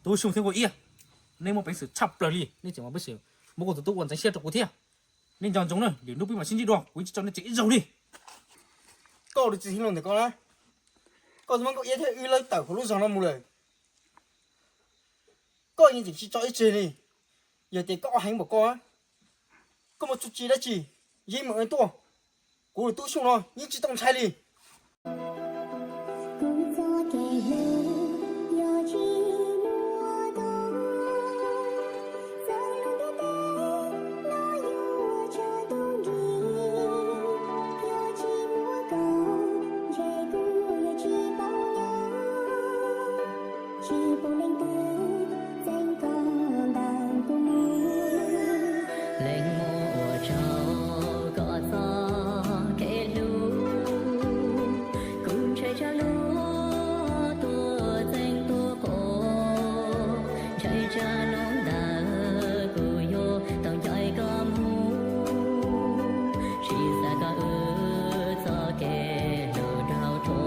Tub Xyooj thiab Nkauj Iab, nej muaj peev xwm tshaj plaws li, nej tseem muaj peev xwm muab kuv tus tub ua ntxeev siab rau kuv thiab. Nej nco ntsoov na, lwm hnub peb mam sib ntsib dua, kuv yeej tsis tso nej tseg ib zaug li. Koj tus txiv hlob ntawm koj na, koj twb muab Nkauj Iab thiab wb lawb tawm hauv lub zos no mus lawm. Koj yeej tseem tsis tso ib tseg li. Yog tias koj heev npaum koj, koj muaj txuj ci dab tsi, yeej meem tuaj. Kuv tus tub Xyooj no yeej tsis tau ntshai li. Tsis pub leej twg txeeb koj ntawm kuv mus. Leej muab ua rau koj txoj kev hlub, kuv ntshai tsam luag tuaj txeeb tuaj quaj, ntshai tsam hnub ntawd kuv yuav tau nco koj mus, tsis xav kom wb txoj kev hlub raug rhuav.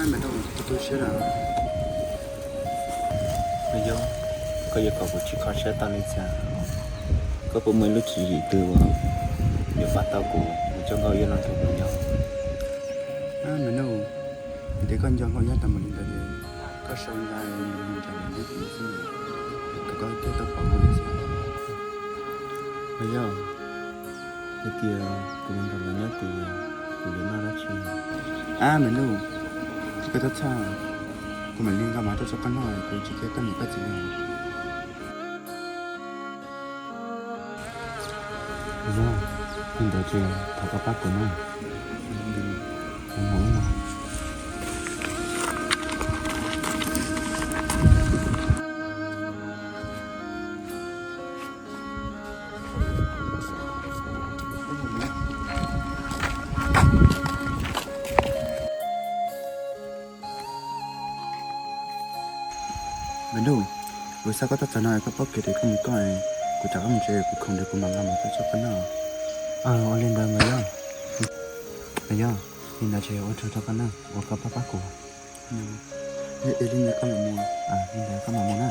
Ab, me nug, koj tu siab lawm. Me yog, koj yuav kom kuv tsis kho siab tau li cas? Koj puas muaj ib lub tswv yim twg uas yuav pab tau kuv mus coj Nkauj Iab los nrog kuv nyob? Ab, me nug, yog tias koj nco Nkauj Iab tau npaum li ntawd ces koj sau ntawv mus nrog lawv nyob tim xwb, kom koj thiaj tau pom kuv xwb. Me yog, hais tias kuv mus nrog lawv nyob tim, kuv yuav noj dab tsi? Ab, me nug, koj tab txhawj, kuv mam li nqa mov tuaj rau koj noj, kuv tsis qhia koj niam koj txiv li. Yog, li ntawd ces thov koj pab kuv na. Me nug, kuv xa koj tuaj txog no koj paub kev ces koj mus koj, kuv rov qab mus tsev, kuv khoom ces kuv mam nqa mov tuaj rau koj noj. Ua li ntawd mas yog. Yog li ntawd ces ua tsaug rau koj na uas koj pab pab kuv. Li ntawd koj mam mus na.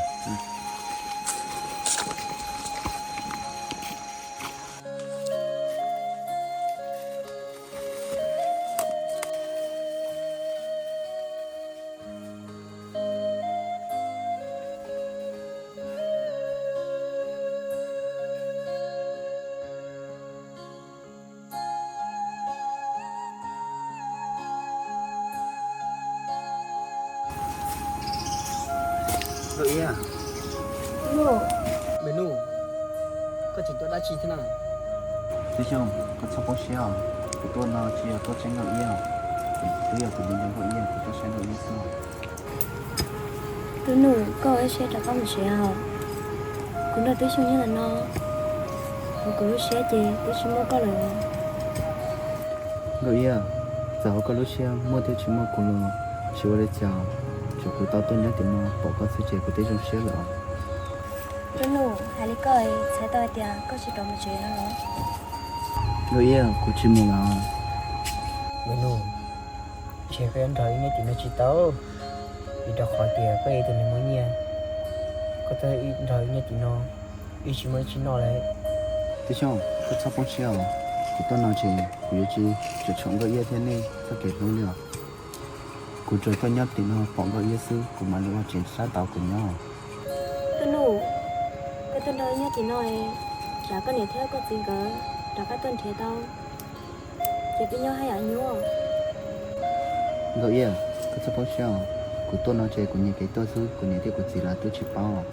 Nkauj Iab. Me nug, koj tseem tuaj dab tsi thiab na? Tub Xyooj, koj txhob poob siab os, kuv tuaj no tsis yog tuaj saib Nkauj Iab, kuv twb yog kuv nco nco Nkauj Iab, kuv tuaj saib Nkauj Iab xwb. Tub Nug, koj ua ib siab rov qab mus tsev os. Kuv nrog Tub Xyooj nyob ntawm no, kuv lub siab ces twb tsis muaj koj lawm. Nkauj Iab, txawm hauv koj lub siab muaj thiab tsis muaj kuv los tsis ua li cas, tsuas kuv tau tuaj nyob tim no pom koj xwb ces kuv twb zoo siab lawm. Tub Nug, hais li koj txhais tau hais tias koj tsis rov mus tsev no los? Nkauj Iab, kuv tsis mus lawm. Nkauj Nug, ntshe koj yuav nrog wb nyob tim no tsis tau, vim rau qhov tias koj yog ib tug neeg muaj nyiaj, koj tuaj nrog wb nyob tim no, wb tsis muaj dab tsi noj li. Tub Xyooj, koj txhob poob siab os, kuv tuaj no ces kuv yuav tsis tshua tshuam Nkauj Iab thiab nej txoj kev hlub li os. Kuv tsuas tuaj nyob tim no pom Nkauj Iab xwb kuv mam li ua tsev sab tod kuv nyob. Tub Nug, koj tuaj nrog wb nyob tim no, tsam koj niam thiab koj txiv nkawd rov qab tuaj nrhiav tau ces peb nyob haj yam nyuaj. Nkauj Iab, koj txhob poob siab os, kuv tuaj no ces kuv nyiag kev tuaj xwb, kuv niam thiab kuv txiv lawv twb tsis paub,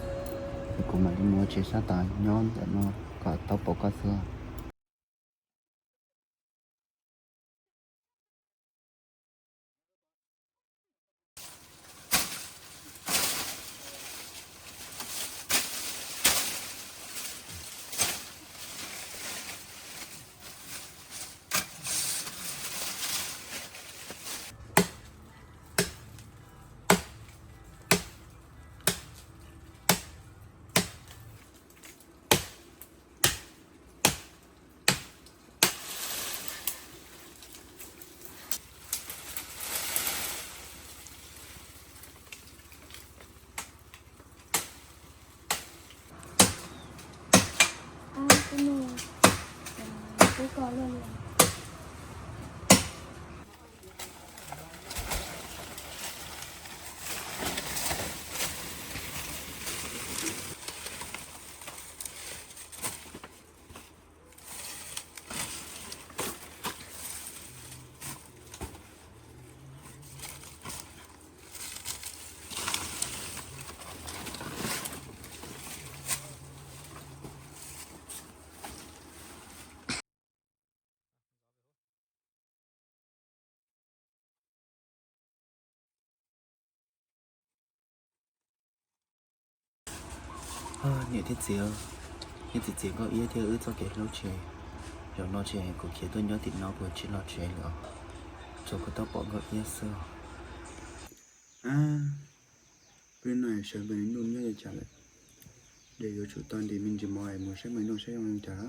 es kuv mam li mus ua tsev sab tod nyob ntawm no kom tau pom koj xwb. Peb ko luaj li. Niam thiab txiv, niam txiv, txiv Nkauj Iab thiab wb txoj kev hlub tsev, zaum no tsev kuv khiav tuaj nyob tim no kuv tsis los tsev lawm, tsuas kuv tau pom Nkauj Iab xwb. Peb no sawv npawg Nuj nyob li cas lawm? Ces yuav tsum tau ntim me ntsis mov mus saib npawg Nuj saib zoo li cas.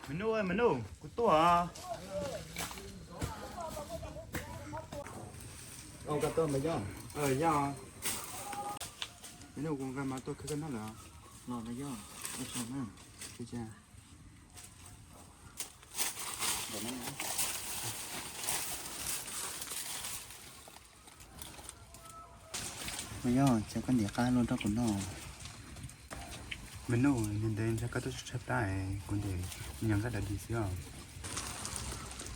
Me Nuj, me Nuj, kuv tuaj. Koj tuaj Npawg Yob? Yog. Me Nuj, kuv nqa mov tuaj khwb koj noj lawm. Los Npawg Yob, ua tsaug na. Npawg Yob, cas koj ntim qab luaj nrog kuv noj? Me Nuj, ntev ntev ntshai koj tuaj tshaib plab, kuv ntim nyom nqaij dav dig xwb os.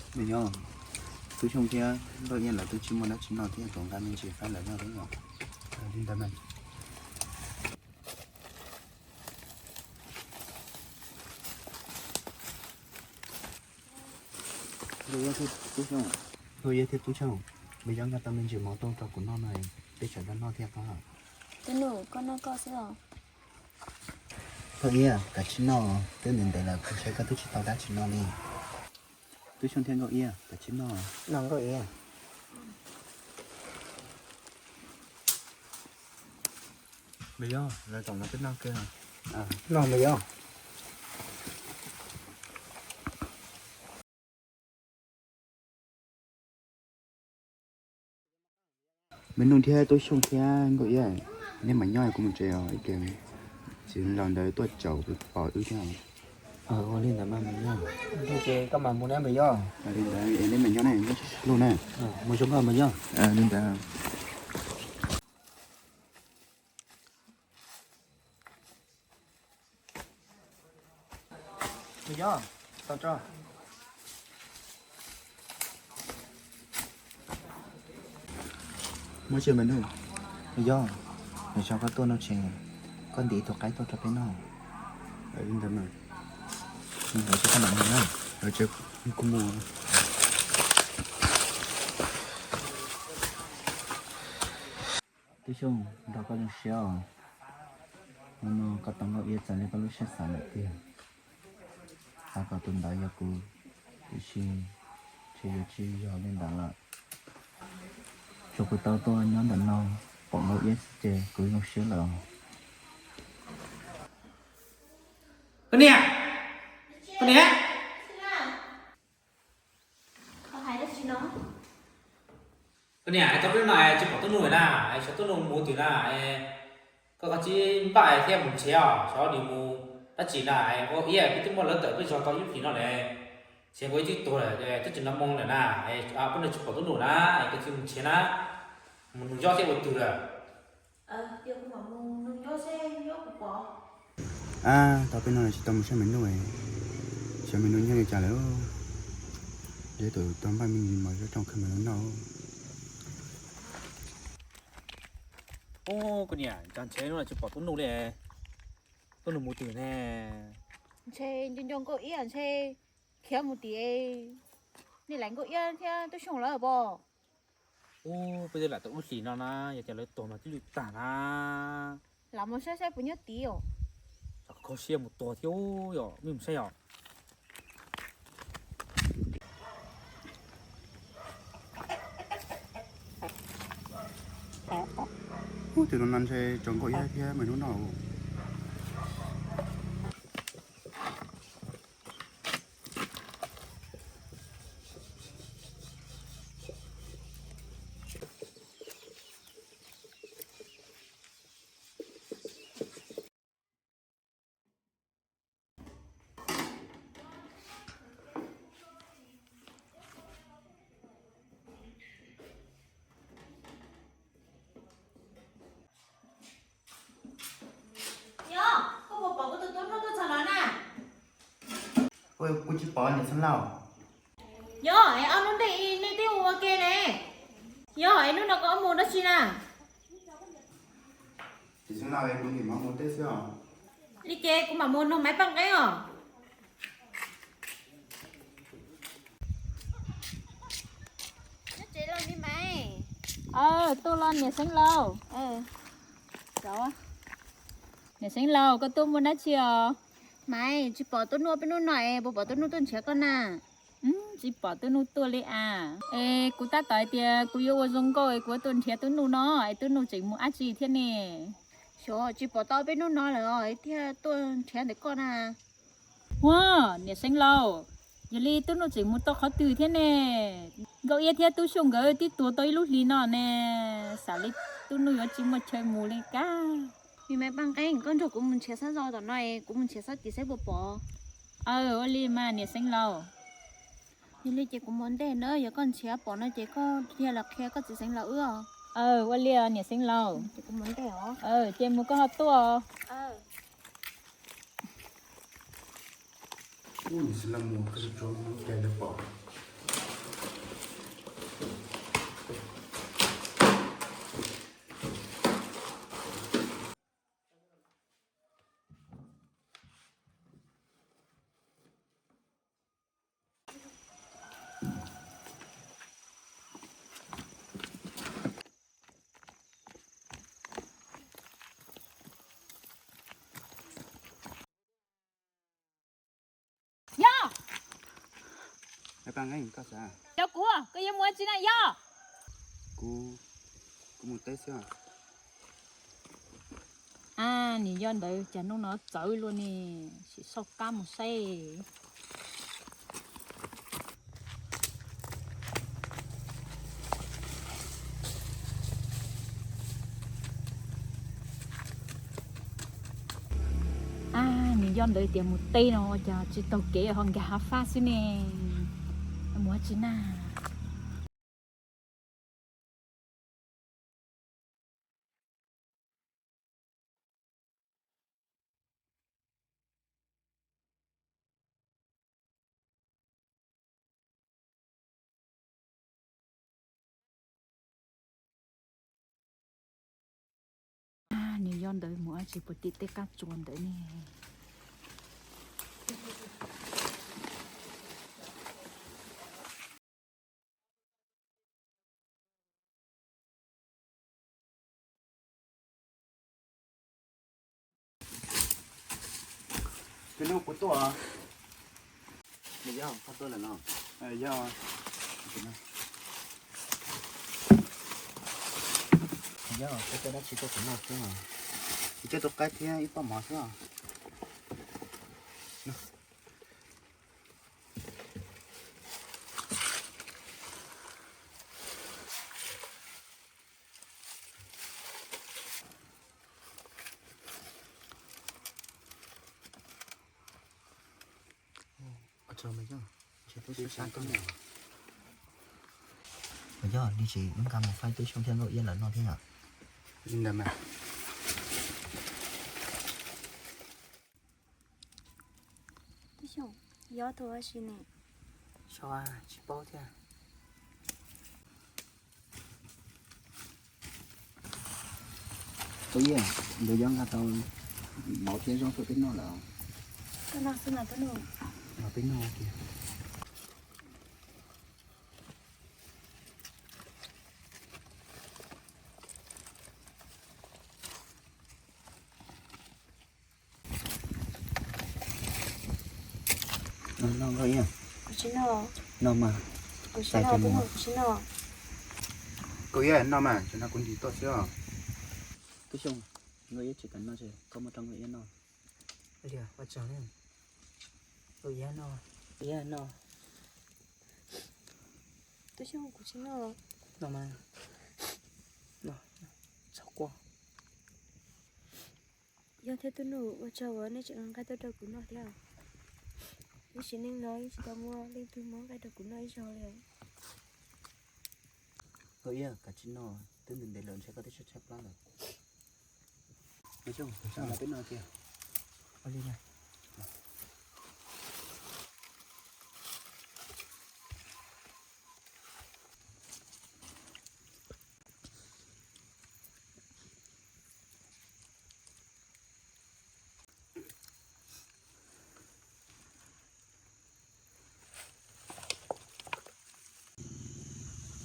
Npawg Yob, Tub Xyooj thiab Nkauj Iab lawv twb tsis muaj dab tsi noj thiab, kuv nqa me ntsis faib lawv noj thiab os. Li ntawd mas. Nkauj Iab thiab Tub Xyooj, Npawg Yob nqa tau me ntsis mov tuaj rau kuv noj no, peb sawv daws noj thiab os. Tub Nuj, koj noj koj xwb os. Nkauj Iab, kav tsij noj, twb ntev ntev lawm kuv ntshai koj twb tsis tau dab tsi noj li. Tub Xyooj thiab Nkauj Iab, kav tsij noj. Npawg Yob, lawv tseem noj kawg. Noj Npawg Yob. Me Nuj thiab Tub Xyooj thiab Nkauj Iab, neb mam nyob, kuv mus tsev os, ib pliag txiv laus ntawd tuaj caum kuv pom wb thiab. Ua li ntawd mas Npawg Yob. Ces koj mam mus na Npawg Yob. Li ntawd es neb mam nyob ne, nyob sib hlub na. Mus zoo koj Npawg Yob. Li ntawd. Npawg Yob, tau tso. Muab tso Npawg Nuj. Npawg Yob, nws tso koj tuaj no ces koj ntim tus qaib tuaj rau peb noj. Li ntawd mas. Li ntawd ces koj mam mus na. Kuv mus. Tub Xyooj, nrog koj zoo siab os. Hnub no koj tau Nkauj Iab txawm li koj lub siab xav lawm tiag. Xav kom tus ntawd yog kuv, tiam sis ntshe yuav tsis yog li ntawd lawm. Tsuas kuv tau tuaj nyob ntawm no pom Nkauj Iab xwb ces kuv zoo siab lawm. Koj niam, koj niam. Koj niam, tau peb no tsis pom Tub Nuj na, xyov Tub Nuj mus twg na, koj kav tsij npaj thiab mus nrhiav os, xyov nws mus dab tsi na, Nkauj Iab peb twb muab lawv tawm peb zog tau ib hlis no lawm, nrhiav Nkauj Iab twb tuag lawm, twb tsis nov moo lawm na, peb no tsis pom Tub Nuj na, koj tsij mus nrhiav na, mus nug Yob thiab ua twg lawm. Ab, tau peb no tsis tau mus saib Maiv Nuj, saib Maiv Nuj nyob li cas lawm. Yog tus tau npaj me ntsis mov coj rau Khab Maiv noj. Ub, kuv niam, cas ntshe hnub no tsis pom Tub Nuj li. Tub Nuj mus twg ne? Ntshe nco nco Nkauj Iab ntshe khiav mus tim Niam Lais Nkauj Iab thiab Tub Xyooj lawm pob. Ub, peb twb lam tau ib hlis no na, yog tias lawv tuag mas twb lwj tag na. Lam mus saib saib puas nyob tid os. Tsam kho siab mus tuag thiab yom, mej mus saib os. Ub, tus no ntshe tso Nkauj Iab thiab Maiv Hnub noj. Yog, koj puas pom kuv tus tub Nuj tuaj txog no na? Kuv tsis pom niam Xeev Laus. Yog es ob hnub ntej nej twb ua ua ke ne. Yog es hnub no koj mus dab tsi na? Niam Xeev Laus, kuv niam mam mus teb xwb os. Li ces kuv mam mus nug Maiv Paj Nqeeb os. Nyob tsev los me Maiv? Aw, tuaj los niam Xeev Laus. Niam Xeev Laus, koj tuaj muaj dab tsi os? Maiv, tsis pom Tub Nuj peb hnub no es puas pom Tub Nuj tuaj nrhiav koj na? Tsis pom Tub Nuj tuaj li as. Es kuv tab tom hais tias kuv yuav ua zoo nkauj es kuv yuav tuaj nrhiav Tub Nuj no, es Tub Nuj tseem mus dab tsi thiab ne? Xyov tsis pom tau peb hnub no lawm thiaj tuaj nrhiav ntawm koj na. Huaj, niam Xeev Laus, yog li Tub Nuj tseem mus tau qhov twg thiab ne? Nkauj Iab thiab Tub Xyooj nkawd twb tuag tau ib lub hlis no ne, xav li Tub Nuj yuav tsis muaj chaw mus li kab. Me Maiv Paj Nqeeb, koj nrog kuv mus nrhiav Xab Zos tom no es kuv mus nrhiav Xab Tim saib puas pom. Aw, ua li mas niam Xeev Laus. Yog li ces kuv mus ntej na, yog koj nrhiav pom no ces koj dhia los qhia koj txiv Xeev Laus wb os. Aw, ua li niam Xeev Laus. Ces kuv mus ntej os. Aw, ces mus koj ho tuaj. Yog, cov kuv, koj yuav mus ua tsi na Yog? Kuv, kuv mus teb xwb. A, nws yog ntawd cas hnub no txawv luaj ne, sim soj qab mus saib. A, nws yog ntawd tias mus teb no ua cas tsis taug kev ho nkag hav fab xwb ne, mus ua tsi na. Nws yog ntawd mus ua tsi puas tim tej qab tsuas ntawd ne. Tus nus kuv tuaj. Yog koj tuaj lawm no? Yog. Yog koj coj dab tsi tuaj kuv noj xwb? Kuv coj tus qaib thiab ib pob mov xwb. Yog li tsis wb nqa mus faib Tub Xyooj thiab Nkauj Iab lawv noj thiab yom? Li ntawd mas. Tub Xyooj, yog tus ua si ne? Tsis paub thiab. Tub Yeej, nkawd yuav nqa tau mov thiab zaub tuaj peb noj lawm. Los peb noj kiag. Noj Nkauj Iab. Noj mas. Nkauj Iab, noj mas, tsam no kuv ntim tuaj xwb os. Tub Xyooj, Nkauj Iab tsis kam noj ces koj muab rau Nkauj Iab noj. Ua tsaug, Nkauj Iab noj. Nkauj Iab noj. Tub Xyooj, kuv tsis noj. Noj mas. Noj, txhob quaj. Yog thiab Tub Nuj, ua tsaug uas nej tseem nqa tuaj rau kuv noj thiab. Ib sim neej no yeej tsis tau muaj leej twg muab nqaij rau kuv noj ib zaug li. Nkauj Iab, kav tsij noj, twb ntev ntev lawm ntshe koj twb tshaib tshaib plab lawm. Nkauj Xyooj, los peb noj kiag. Ua li na.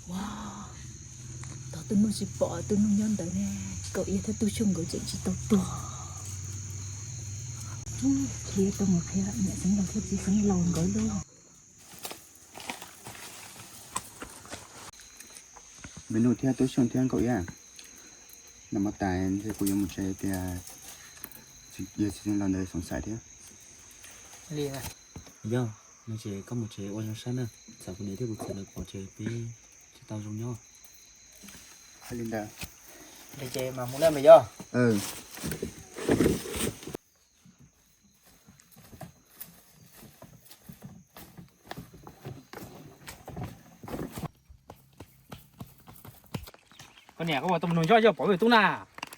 Ua, tos Tub Nuj tsis pom, Tub Nuj nyob ntawd ne, Nkauj Iab thiab Tub Xyooj nkawd tseem tsis tau tuag. Qhia tau mus qhia niam Xeev Laus thiab txiv Xeev Laus nkawd lub. Me Nuj thiab Tub Xyooj thiab Nkauj Iab, noj mov tas ntshe kuv yuav mus tsev tias yog txiv Xeev Laus ntawd xoom xaim thiab. Yog, no ces koj mus tsev ua zoo saib na, txawm kuv niam thiab kuv txiv lawv pom ces peb tsis tau zoo nyob. Li ntawd. Li ces mas mus na me yog. Koj niam, koj ua tau mus nug Yob, Yob pom wb tub na?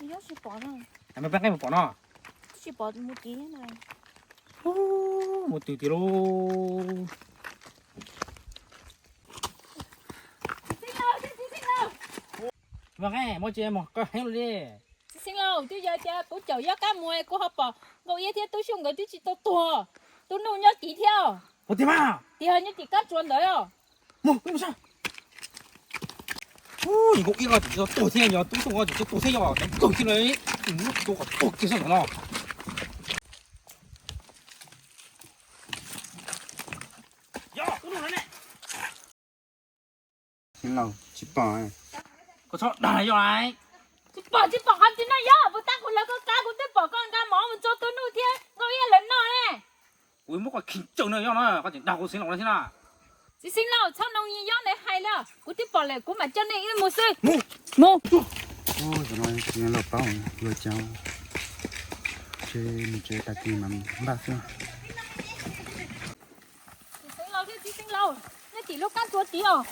Yob tsis pom no. Peb nqaij mus pom no. Tsis pom mus tid na. Mus twg tid lauj? Mas nqaij muab tsis mus koj heev li. Txiv Xeev Laus, twb yog tias kuv caum Yob Kab mus kuv ho pom Nkauj Iab thiab Tub Xyooj nkawd twb tsis tau tuag. Tub Nuj nyob tid thiab. Ua tiag mas. Tiag, nyob tim kab tsuas ntawd os. Mus, peb mus saib. Ub, yog Nkauj Iab los tseem tsis tau tuag thiab, yog Tub Xyooj los tseem tsis tau tuag thiab, yog cov tuag kiag no, tus qhov tuag kiag sab ntawm no. Yog Tub Nuj no ne. Xeev Laus, tsis pom. Koj txhob dag yog lawm. Tsis pom, tsis pom qhov twg no yog, puas tab kuv hlawv koj kab kuv twb pom koj nqa mov mus tso Tub Nuj thiab Nkauj Iab lawv noj ne. Kuv muab koj khi caw no yog no, koj tseem dag kuv Xeev Laus no thiab na. Txiv Xeev Laus, txhob nug yob ntawd hais li, kuv twb pom lawm kuv mam coj nej wb mus xwb. Mus. Mus. Ub, zaum no Xeev Laus paub yuav cas, ces mus tsev tag kis mas npaj xwb. Txiv Xeev Laus thiab txiv Xeev Laus, nej tim lub kab tsuas tid os.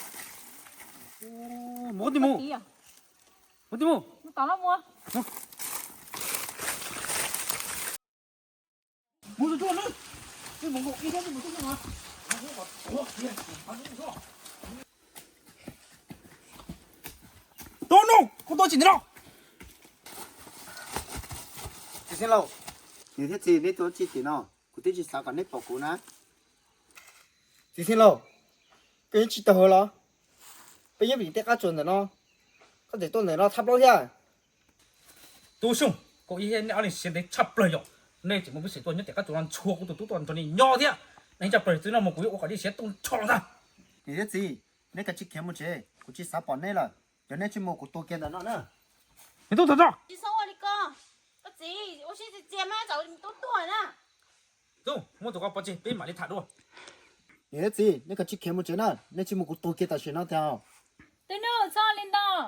Mus tim mus. Mus tim mus. Mus tom los mus. Mus tus tsuag na. Tub Nuj, koj tuaj tsis ntawm no. Txiv Xeev Laus, niam thiab txiv, neb tuaj tsis tim no, kuv twb tsis xav kom neb pom kuv na. Txiv Xeev Laus, koj yeej tsis tau hawv los? Peb nyob pem tej qab tsuas ntawm no, koj tseem tuaj ntawm no tshaj plaub thiab. Tub Xyooj, koj ib nej ob leeg siab ntev tshaj plaws yom, nej tseem muaj peev xwm tuaj nyob tim qab tsuas no ntxhua kuv tus tub tuaj nrog nej nyob thiab. Nej tshaj plaws txwv no mus kuv yuav ua kom nej siab tuaj nrho ntag. Niam thiab txiv, neb kav tsij khiav mus tsev, kuv tsis xav pom neb lawm. Yog neb tsis mus kuv tua kiag ntawm no na. Neb tub tau tso. Tsis xav ua li ko. Koj txiv, ua siab txias txias mas txawm tub tuag na. Tub, muab tus koj pov tseg peb mam li tham dua. Niam thiab txiv, neb kav tsij khiav mus tsev na, neb tsis mus kuv tua kiag tam sim no tiag. Tub Nuj, txhob li ntawd.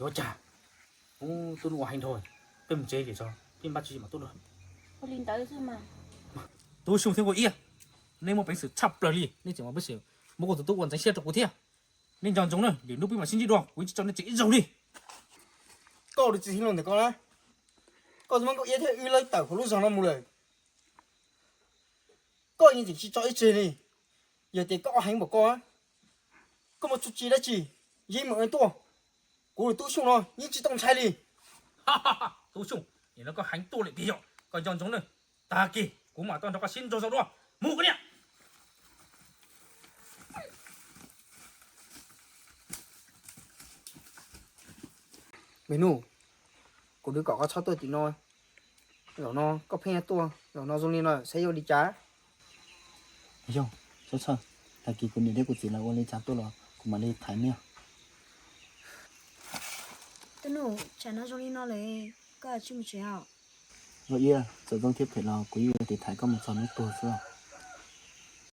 Ua cas, ub, Tub Nuj ua heev dhau, peb mus tsev ces tso, peb npaj tswv yim mam tuaj dua. Ua li ntawd xwb mas. Tub Xyooj thiab Nkauj Iab, neb muaj peev xwm tshaj plaws li, neb tseem muaj peev xwm muab kuv tus tub ua ntxeev siab rau kuv thiab. Nej nco ntsoov na, lwm hnub peb mam sib ntsib dua, kuv yeej tsis tso nej tseg ib zaug li. Koj ua txiv Xeev Laus ntawm koj na, koj twb muab Nkauj Iab thiab wb lawv tawm hauv lub zos no mus lawm, koj yeej tseem tsis tso ib tseg li. Yog tias koj heev npaum ko, koj muaj txuj ci dab tsi yeej meem tuaj? Kuv tus tub Xyooj no yeej tsis tau ntshai li. Tub Xyooj, nim no koj heev tuaj lawm tiag yom? Koj nco ntsoov nawb, tag kis kuv mam tuaj nrog koj sib nrog zog dua. Mus koj niam. Me nus, kuv twb kom koj txhob tuaj tim no, zaum no koj pheej tuaj, zaum no zoo li no saib yuav li cas? Xyooj, txhob txhawj, tag kis kuv niam thiab kuv txiv lawv ua li cas tuaj los kuv mam li thaiv nej. Tub Nus, tsam no zoo li no lawm, koj tsis mus tsev os? Nkauj Iab, txawm zoo thiab phem los kuv yeej yuav tiv thaiv koj mus txog hnub tuag xwb.